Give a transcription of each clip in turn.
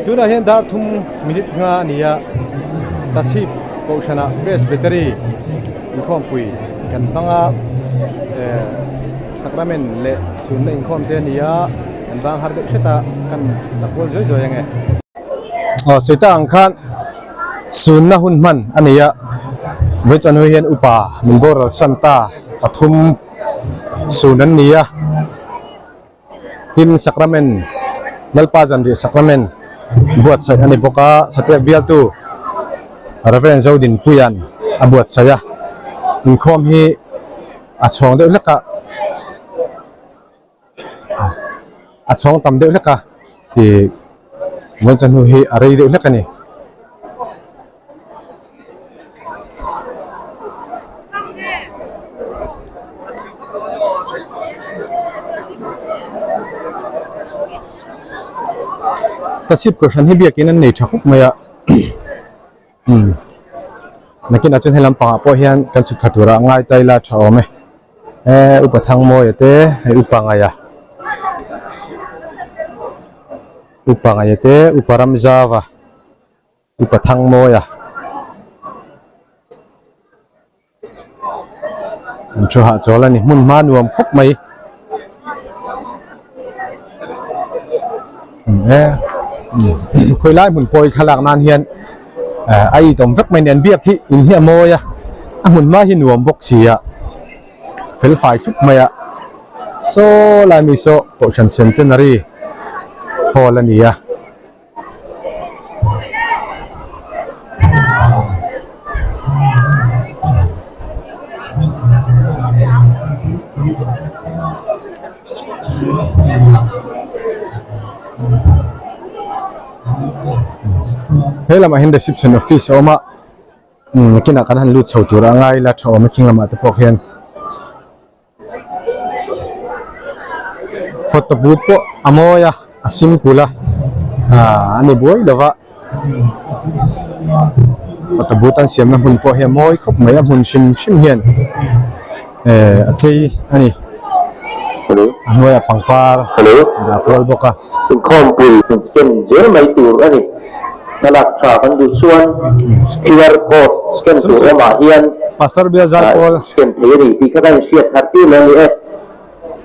Tunah hian dar thum minute nga a ni a, Tachhip Kohhranah Presbytery inkhawmpui kan hmang a, eh Sacrament leh sunna inkhawm te a ni a, kan vang har deuh hret a, kan la kual zuai zuai ang e. Aw sawi tak ang khan sunna hun hman a ni a, vawi chuan hawi hian upa min boral san ta pathum sun an ni a. Tin, Sacrament, Lalpa Zanriah Sacrament buatsaih a ni bawk a, Sateek bialtu Rev. Zodinpuia'n a buatsaih a, inkhawm hi a chhawng deuh hlek a, a chhawng tam deuh hlek a, ih vawichawhnu hi a rei deuh hlek a ni. Tasip kohhran hi biakin an nei tha khawp mai a umm nakinah chuan helam pangah pawh hian kan chhuk thla turah ngai ta ila tha awm e eh upa Thangmawia te hei upa Ngaia upa Ngaia te upa Ramzava. Upa Thangmawia an thu hahchawl a ni hmun hma nuam khawp mai khawi lai hmun pawh hi thlalak nan hian a itawm vek mai a ni an biak hi in hi a mawi a a hmun hma hi nuam bawk si a fel fai thlup mai a saw lai mi saw kohhran centenary hall a ni a. He lamah hian reception office a awm a umm kinah kan han lut chho tur a ngai ila tha awm a khing lamah te pawh khian. Photo booth pawh a mawi a a simple a aaa a ni buai lo va photo booth an siamna hmun pawh hi a mawi khawp mai a hmun hrim hrim hian eh a chei a ni a hnuaiah pangpar dah kual bawk a. Inkhawmpui scan zel mai tur a ni. Thlalak tha kan duh chuan QR code scan tur lamah hian Pastor Bial Zarpawl scan thei a ni tih kha ka inhriat thar tir lo a ni e.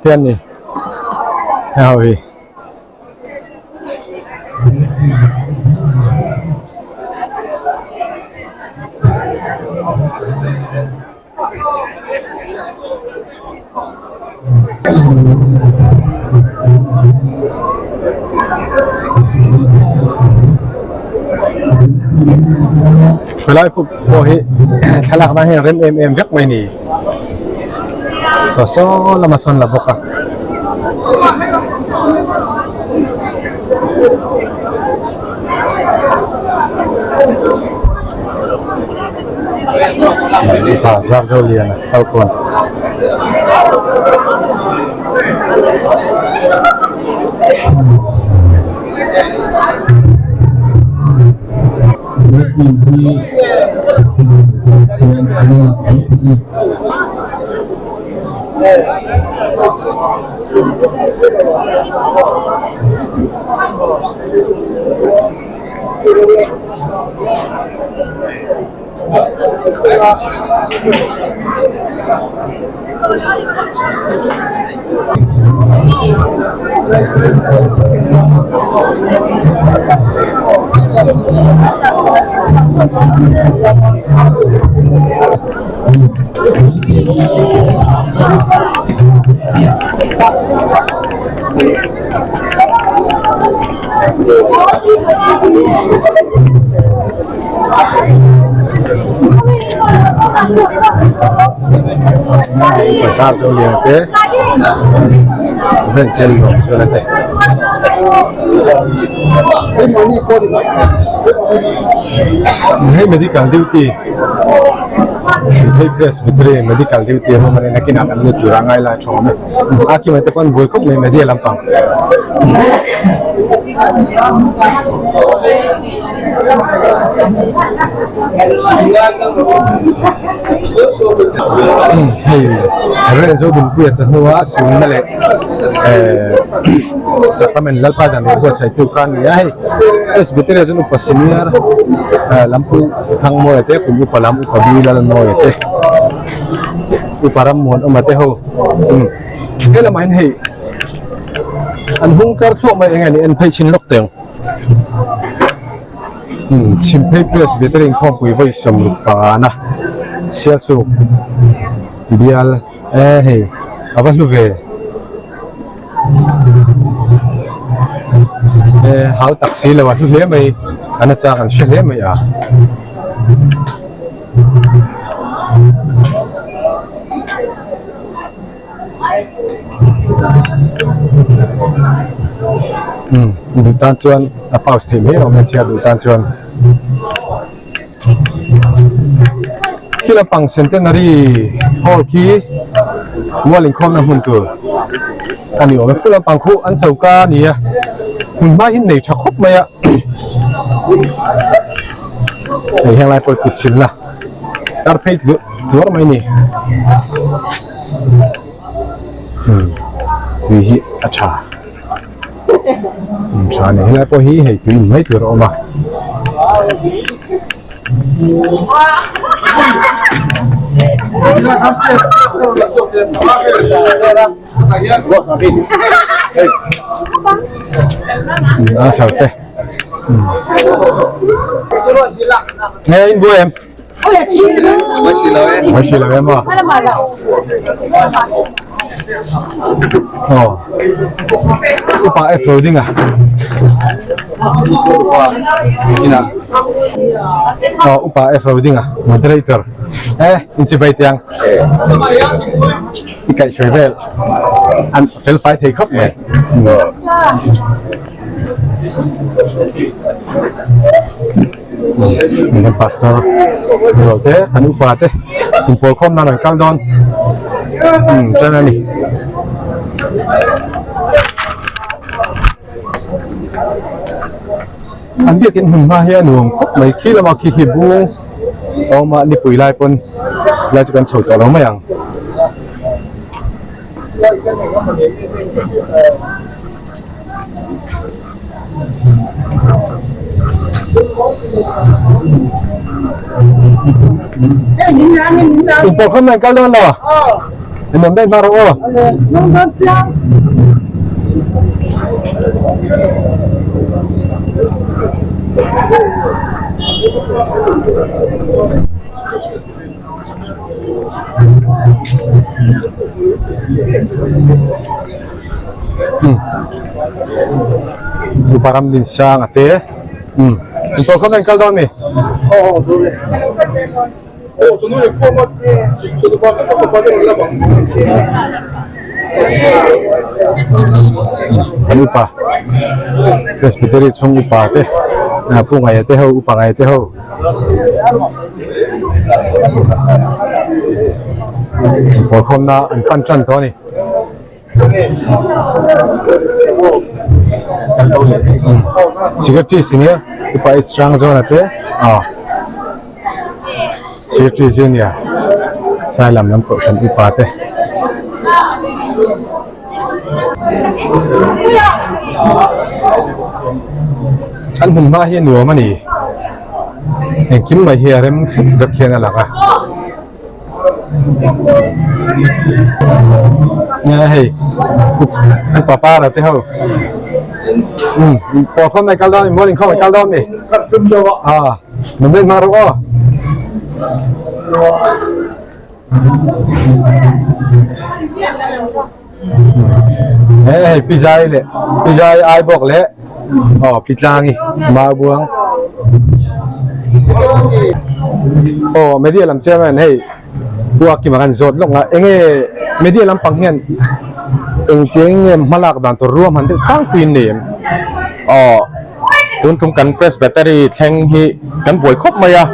Te an ni he ho hi. Khawilai fuk pawh hi thlalak nan hian rem em em vek mai ni saw saw lama sawn la bawk a. Mipa zar zo lian a falkawn. Bazar zo lian te ven tel lo chuan a te. Hei medical duty Silphei Presbytery medical duty a awm a ni nakinah kan lut tur a ngai lai tha awm e a kimah te pawh an buai khawp mai media lampang. Hei Ren Zodinpuia chawhnu a sunna leh. Eh Sacrament Lalpa zan leh buatsaihtu kha a ni a hei Presbytery ah chuan upa senior eh lampui Thangmawia te kum upa lam upa Bui Lalmawia te upa Rammuanawma te ho umm he lamah hian hei an hung tlar thluah mai eng nge ni en phei chhin lawk teh ang umm Chhimphei Presbytery inkhawmpui vawi sawmruk pangana Sialsuk bial. E hei a va hlu ve e hau tak si lo a hlu hle mai an a chak an hre hle mai a. Umm duh tan chuan a pause theih mai awm e chhiar duh tan chuan. Khi lampang Centenary Hall khi mual inkhawmna hmun tur a ni awm e. Khu lampang khu an choka a ni a, hmun hma hi nei tha khawp mai a. Hei heng lai pawh hi kut silna tar phei tluar mai a ni. Tui hi a tha. Tha a ni helai pawh hi hei tui in mai tur a awm a. Answers te Nghe in vui em? Mới xì lo em à? Ồ. Upa F loading à? Ồ, Upa F loading à? Moderator. Eh, in chi bai tiang. I kaih hruai vel. An fel fai thei khawp mai. Kan pastor rual te kan upa te inpawl khawm nan an kal dawn umm tan a ni. An biakin hmun hma hi a nuam khawp mai khi lama khi khi bung a awm a nipui lai pawn lai chu kan chho tawh lo mai ang. Inpawh khawm nan kal dawn lo in awm daih hma rawh aw. Upa ram din sang a te umm inpawh khawm hian kal dawn mi kan upa presbytery chhung upa te pu ngaia te ho upa ngaia te ho. Inpawlkhawmna an pan tan tawh a ni. Secretary senior Upa H Hrangzawna te aw Secretary junior Sailam lam kohhran upa te. An hmun hma hi a nuam a ni. Engkim mai hi a rem thlep vek hian a lang a. Nia hei upa para te ho umm pawh khawm mai kal dawn mi mual inkhawm mai kal dawn mi ah min ren hma rawh aw. He hei pi zai leh pi zai ai bawk leh aw pi tlangi mau buang aw media lam chairman hei pu a kima khan zawt lawk a enge media lampang hian engtiang nge hmalak dan tur ruam han deuh tlangpuiin nei em aw tun tum kan presbytery thleng hi kan buai khawp mai a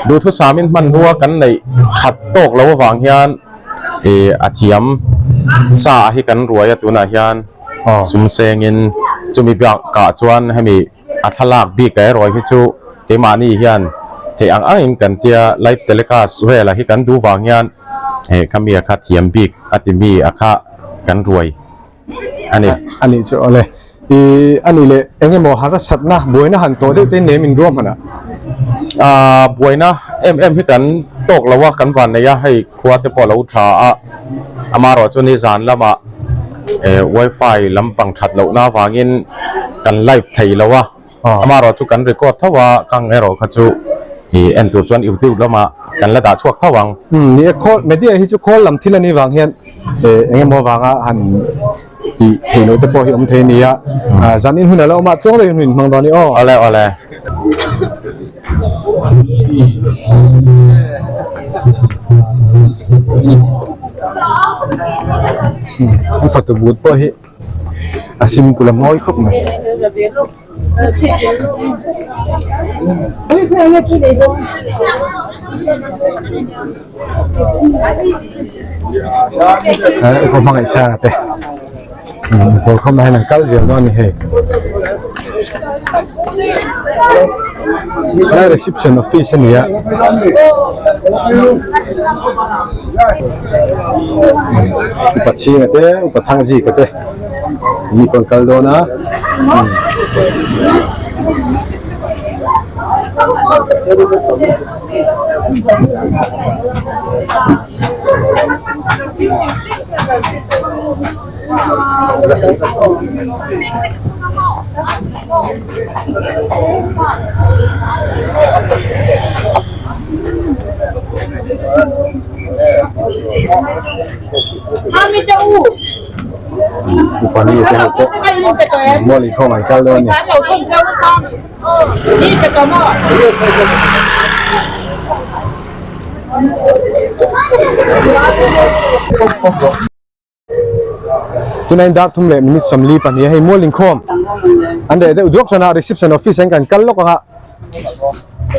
duhthusamin hmanrua kan neih that tawk loh avang hian. Ih a thiam sa hi kan ruai a tunah hian sum sengin chumi bakah chuan hemi a thlalak bik erawh hi chu keimahni hian theih ang angin kan tia live telecast velah hi kan duh vang hian eh khami a kha thiam bik a ti mi a kha kan ruai. a ni. A nih chu awle. I a nih leh eng emaw harsatna buaina han tawh deuh te nem in ruah hmanah? Aaa buaina em em hi kan tawk lo a, kan van nei a, hei khua te pawh a lo tha a, amaherawh chu nizan lamah eh wifi lampang that lohna avangin kan live thei lo a. Amaherawh chu kan record tho a, kang erawh kha chu ih en tur chuan youtube lamah kan la dah chhuak tho ang. Umm ni e, khawl media hi chu khawl lam thil a nih vang hian eh eng emaw vanga han tih theih loh te pawh hi awm thei a nia. Zan in hun a lo awm a, tluang deuhin hun in hmang dawn a ni aw. Awle awle. An fatu but pawh hi. A simple a mawi khawp mai. Hei pawh hmangaih sang te pawl khawm ah hian an kal zel dawn a ni hei. Helai reception office a ni a. Upa chhinga te upa thangzika te mi pawh an kal dawn a. Upa ni te ho pawh mual inkhawm an kal dawn a ni. Tunah in dar thum leh minute 42 a hei mual inkhawm an reh deuh duak chuan a reception office ah hian kan kal lawk ang a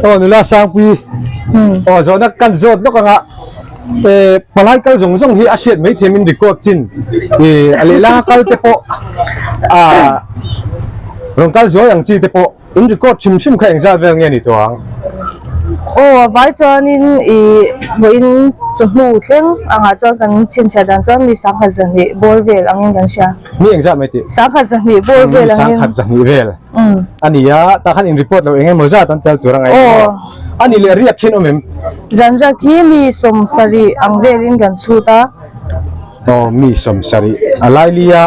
aw nula sangpui aw zawhna kan zawt lawk ang a eh palai kal zawng zawng hi a hriat mai thiam in record chin ih a lehlang a kal te pawh ah rawn kal zuai ang chi te pawh. In record hrim hrim kha engzat vel nge ni tawh ang? Aw a vai chuanin ih vawiin chawhnu thleng angah chuan kan chhinchhiah dan chuan mi sangkhat zahnih bawr vel angin kan hria. Mi engzat mai tih? Sangkhat zahnih bawr vel angin. Mi sangkhat zahnih vel a ni a, tah khan in report lo eng emaw zat an tel tur a ngaih maw? A ni leh riak hian awm em? Zan riak hi mi 70 ang velin kan chhut a. Aw mi 70 a lailia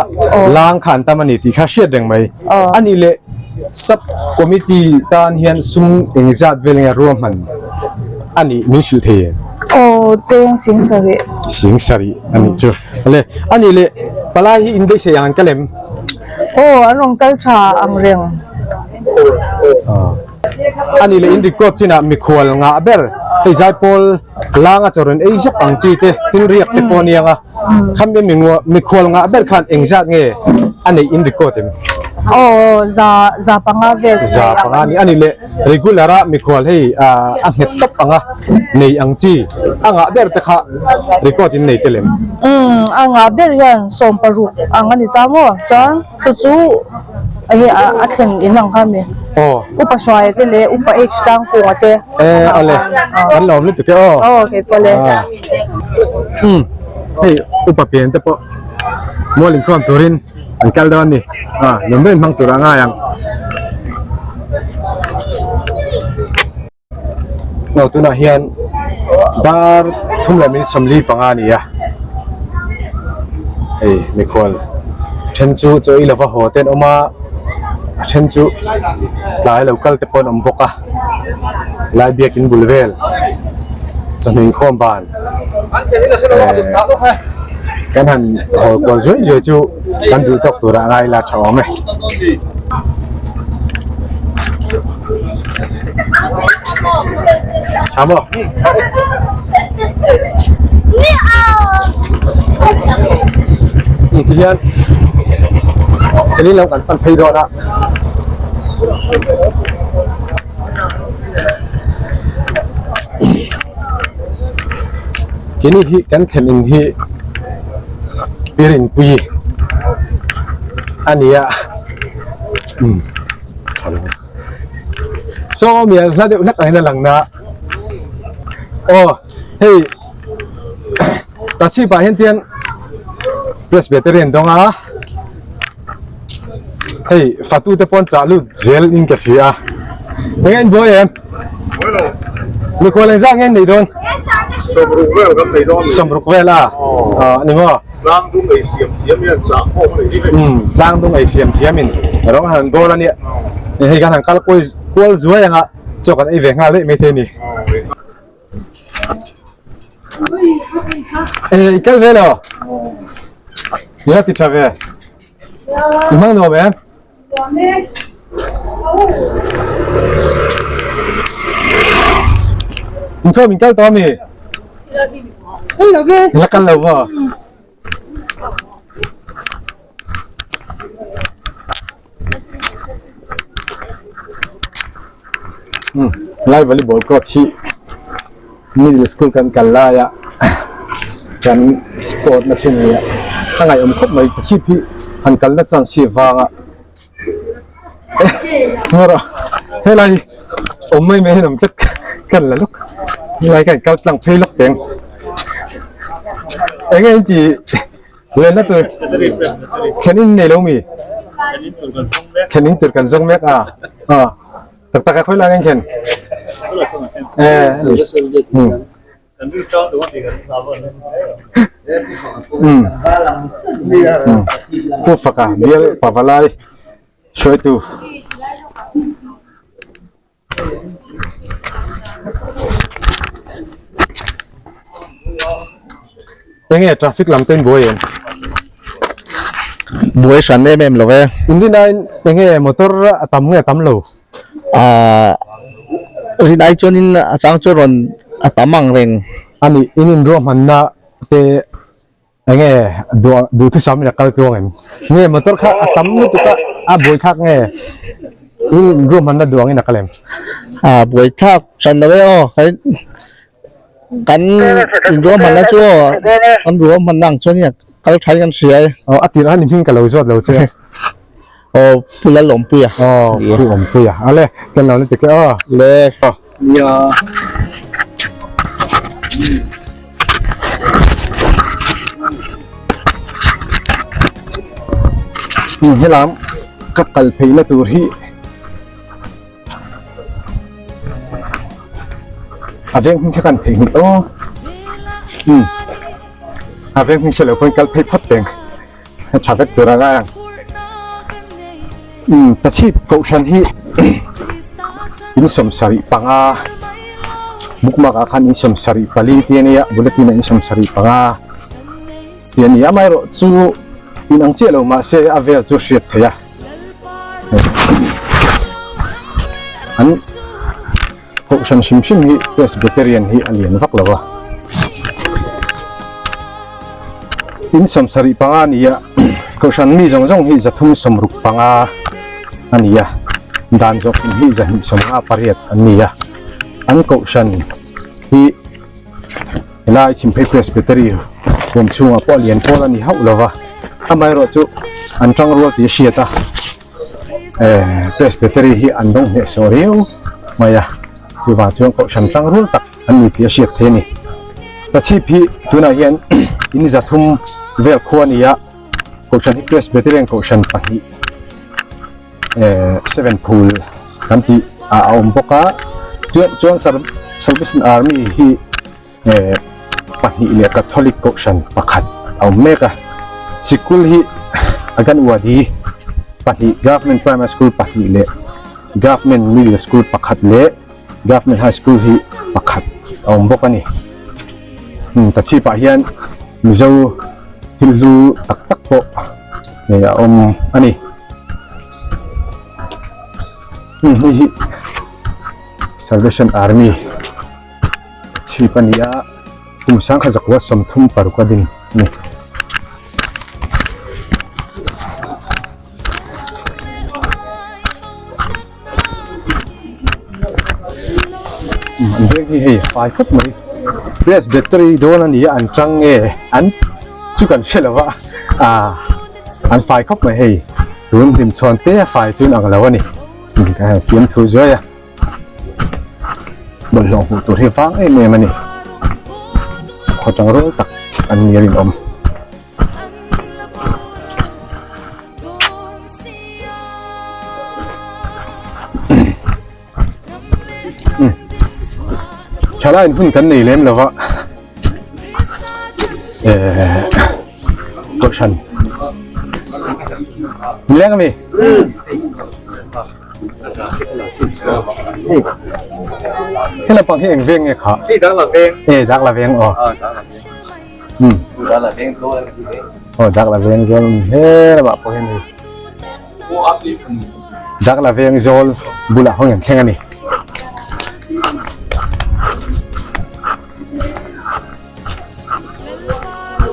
lang kha an tam a ni tih kha hriat reng mai. A nih leh sub committee tan hian sum engzat vel nge ruahman a nih min hrilh thei em? Aw cheng 70. 70 a nih chu. Awle a nih leh palai hi in beisei ang an kal em? Aw an rawn kal tha ang reng. A nih leh in record chinah mikhual ngah ber hei zaipawl langa chaw rawn ei zawk ang chi te tin riak te pawh a niang a khami mikhual ngah ber khan engzat nge a neih in record em? Aw za za panga vel za panga ni a nih leh regular a mikhual hei a nghet tawp anga nei ang chi a ngah ber te kha record in nei tel em? Umm a ngah ber hian 16 ang a ni ta maw chuan chu chu Enge a thlen in ang kha mi? Aw. Upa Hruaia te leh Upa H Tlangkunga te. E awle kan lawm lutuk e aw. Aw kei pawh le. Um hei Upa Pian te pawh mual inkhawm turin an kal dawn a ni. A lawm ber hmang tur a ngai ang. Aw tunah hian dar thum leh minute 45 a ni a hei mikhual then chu chaw ei lova haw te an awm a a then chu tlai lo kal te pawh an awm bawk a lai biakin bul vel chawhnu inkhawm ban eh kan han haw kual zuai zuai chu kan duh tawk turah ngai ila tha awm e. Tha maw? Ti hian Celine lam kan pan phei dawn a. Keini hi kan thlen in hi Pirinpui a ni a. Saw mial hla deuh hlek ang hian a lang na aw hei tachhip ah hian tian presbyterian dawng a. Hei fatu te pawn chah lut zel in ka hria a. Eng in buai em? Buai lo. Mikhual engzah nge in neih dawn? Sawmruk vel kan nei dawn. Sawmruk vel a? Aw. Ni maw? Tlang dung ei siam thiam hian chah khawm a nei hi hei. Umm tlang dung ei siam thiam in rawng a han bawl a nia. Hei kan han kal kual kual zuai ang a chaw kan ei ve nghal daih maithei a ni. Eh i kal ve lo? I la ti tha ve? I hmang nuam em? Inkhawm in kal tawh ami? I la kal lo maw? Lai volleyball court hi middle school kan kal laia kan sport na thin nia a ngaihawm khawp mai ka chhip hi han kal na chance hi vanga ngawrh a helai awm mai mai hian awm tlat kan la lawk helai kan kal tlang phei lawk teng eng nge in tih. Lenna tur thlen in nei lo mi? Thlen in tur kan zawng mek a. A tak tak a khawi lai ngen khen. Eh. Hmm. Hmm. Hmm. Pu faka bial pavalai hruaitu. Enge traffic lam te in buai em? Buai hran em em lo e. In rin aiin enge motor a tam nge a tam lo? Ahh rin ai chuanin a chang chu rawn a tam ang reng. Ani in inruahmanna te Enge duh duhthusam in a kal tluang em? Nge motor kha a tam lutuk a a buaithlak nge in ruahmanna duh angin a kal em? A buaithlak hran lo e aw kan kan in ruahmanna chu aw kan ruahmanna ang chuan in a kal thain kan hria e. Aw a tirah ni hming ka lo zawt lo che. Aw Pu Lalawmpuia. Aw Pu Awmpuia ale kan lo ni tuk e aw. Le. Nia. Helam ka kal pheihna tur hi a veng hming kha kan theihnghilh aw umm a veng hming hre lo pawn kal phei phawt teng a tha vek tur a ngai ang umm tachhip kohhran hi in sawmsarih panga bookmark ah khan in sawmsarih pali tih a nia bulletin ah in sawmsarih panga tih a ni a amaherawh chu in ang chiah lo mahse a vel chu hriat theih a an Kohhran hrim hrim hi Presbyterian hi a lian vak lo a. In 75 a ni a, Kohhran mi zawng zawng hi 365 a ni a, dan zawk in hi 258 an ni a. An Kohhran hi helai Chhimphei Presbytery huam chhungah pawh a lian pawl a ni hauh lo va, amaherawhchu an tangrual tih a hriat a. Eh Presbytery hi an dawng hneh sawh riau mai a, chuvang chuan kohhran tlang rul tak an ni tih a hriat thei a ni. Tachhip hi tunah hian in 300 vel khua a ni a, kohhran hi Presbyterian kohhran pahnih eh seven phul kan tih a awm bawk a, chuan Salvation Army hi eh pahnih leh Catholic kohhran pakhat a awm mek a sikul hi Aganwadi pahnih Government Primary School pahnih leh Government Middle School pakhat leh Government High School hi pakhat a awm bawk a ni hmm ta chhipah hian Mizo thil hlu tak tak pawh eh a awm a ni hmm hei hi Salvation Army. Chhip a ni a, kum sangkhat zakua 36 a ding a ni. An veng hi hei a fai khawp mai. Press battery dawn a ni a an tang nge an chu kan hre lo va ah an fai khawp mai hei tun hlimchhawn te a fai chu an ang lo a ni. Fiamthu zuai a. Bawlhhlawh hmuh tur hi vang em em a ni. Khaw tang rual tak an ni a rinawm. Thalaiin hun kan nei lem lova eh kohhran nileng ami he lampang hi eng veng nge kha eh dak la veng aw um aw dak la veng zawl he lamah pawh hian hei Dak la veng zawl bulah ho hian thleng a ni.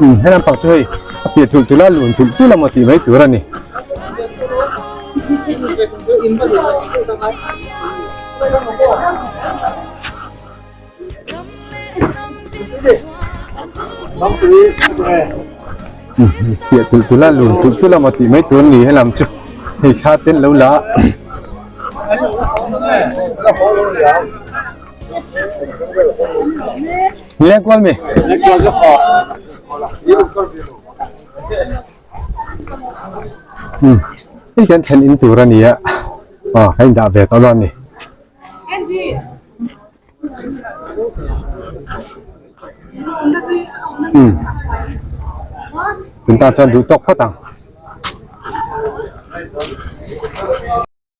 Um he lampang chu hei a piah tulh tulh a lun tulh tulh a maw tih mai tur a ni. Piah tulh tulh a lun tulh tulh a maw tih mai tur a ni helam chu hei thla te an lo la a. Leng kual mi. Hei kan thlen in tur a ni a aw ka indah ve tawh dawn a ni. Tun tan chuan duh tawk phawt ang.